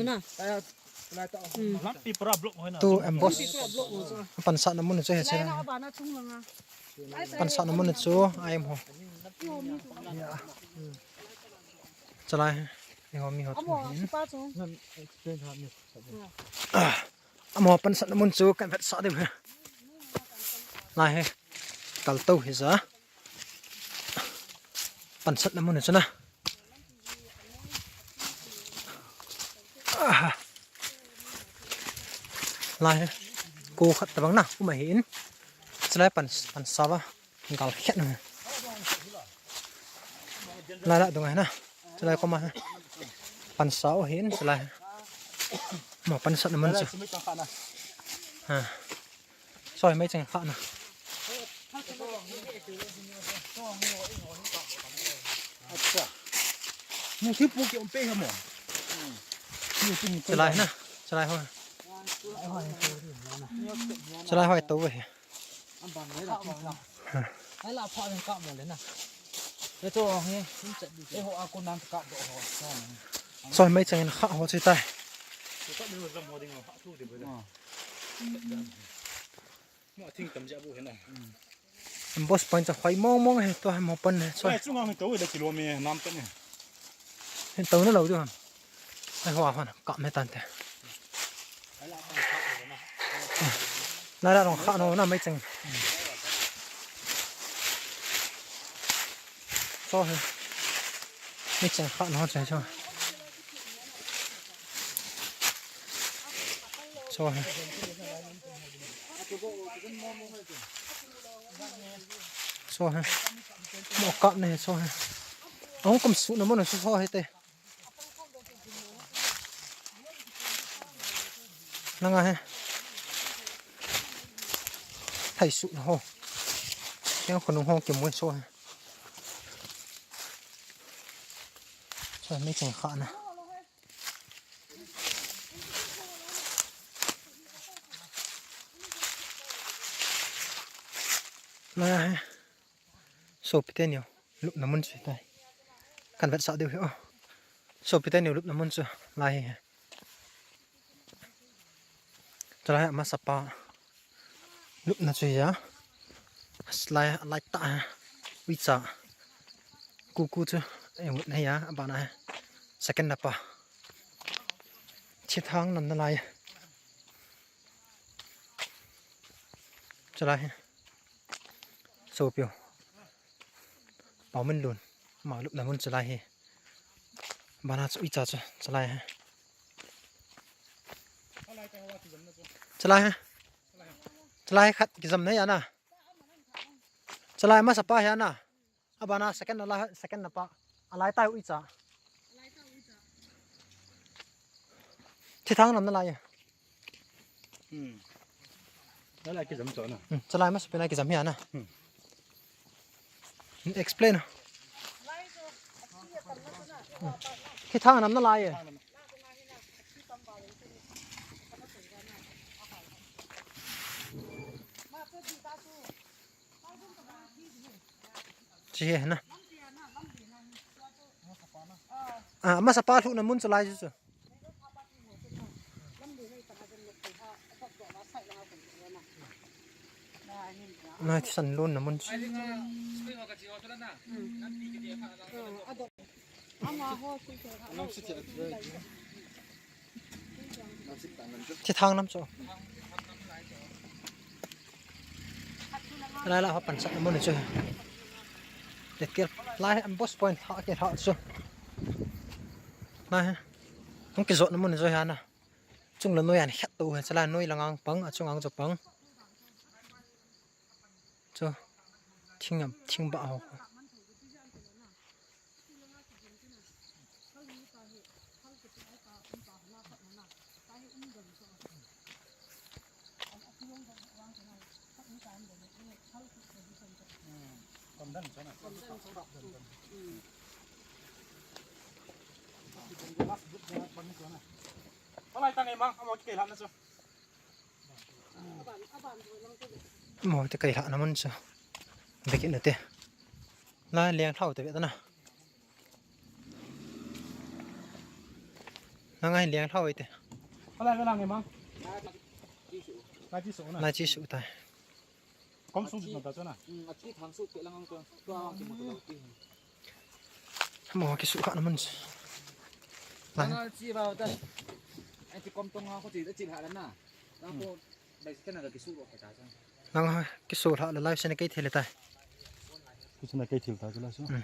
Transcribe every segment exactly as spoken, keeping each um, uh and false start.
Na. Lampi para block hoi na. Tu ambush. Pansatna mun chu he che. Pansatna mun chu ai mo. Chalai. Ni ho mi ho chu hin. Amo pansatna mun chu kan vetsah diu he. Lai he. Kal to hi ja. Pansatna mun chu na. Lai he. Ko khat tabang na. Kuma hin. Chalai pan, pansa ba. Gal khet na. Lai la dung na. Chalai koma. Pansa o hin. Chalai. Mo pansatna mun chu. Ha. Soi mei cheng kha na. Acha. Mu ki pu ki um pe ha mo. Chalai na. Chalai ho. Chalai ho to ve. Ai la pha len ka mo le na. Eto he. Eho a ko nan ka do ho. Soi mei cheng kha ho chi tai. Mo thing tam ja bu he na. Ambush point cha khoi mong mong he to mo pan he. Choi. Ai chunga he to le kilo me nam tan he. He to na lo du ham. Ai ho ho na ka me tan te. Lai la rong kha no na mei cheng. Cho he. Mei cheng kha no cheng cho. Cho he. Cho he. Mo kap ne cho he. Ahung kum su na mo na su cho he te. Nanga he. Thai su ho. Yang khonung ho ke mo cho he. Cho mei cheng kha na. Lai he. Sopite niu lupna mun chu tai. Kan vetsah diu he o. Sopite niu lupna mun chu lai he. Chalai amasa pa. Lupna chu ya. Lai, lai ta. Uicha. Kuku chu. Ei mut na ya. Abana he. Second na pa. Thithang nam na lai. Chalai he. Sopiu. Pau min lun. Ma lupna mun chalai he. Bana chu uicha chu chalai he. Chalai he. Chalai khat kijam na ya na. Chalai masa pa ya na. Abana second na la, second na pa. Alai tai uicha. Thithang nam na lai. Hmm. Nalai kijam cho na. Hmm. Chalai masa pina kijam ya na. Hmm. Explain. Hmm. Thithang nam na lai. Chi he na. Ah, masa pa lhuna mun chu lai chu. Nai san lun na mun chu. Thithang nam chu. Lai la ho pansatna mun chu. Detail lai ambush point ha ke ha chu. Lai. Hung kijotna mun chu ha na. Chung la noi an khat to he chalai noi la ngang pang, achung ang chu pang. Chu. Thing am, thing ba ho. Mo te kai ha na mun chu. Beki na te. La leng thau te be ta na. Nang ahin leng lhau ite. Ala ve lang e mang. Lai chi su na. Lai chi su tai. Kom sung na ta chu na. Hmm, a chi thang su pe lang ang ko. Tua ang ki mo to ti. Mo ki su kha na mun. Lang. Nang chi ba ta. Ai ti kom tong ha ko ti chi ha na. Nang ko. Bai kena ka kisu ro ka ta chang. Nang ha, kisu lha la lai sena kei thil ta. Kisu na kei thil ta chu la su. Hmm.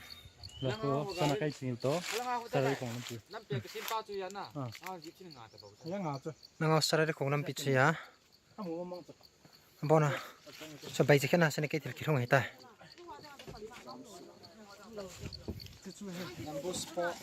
La ko sana kei thil to. Ala nga ho ta. Sarai kong lampi. Lampi kisim pa chu ya na. Ah. Ah, jip sin nga ta ba. Ya nga chu. Nang ha sarai kong lampi chu ya. Amu mang chu. Bona. Sa bai kena sena kei thil ki thong hi ta. Chu chu he. Number spot.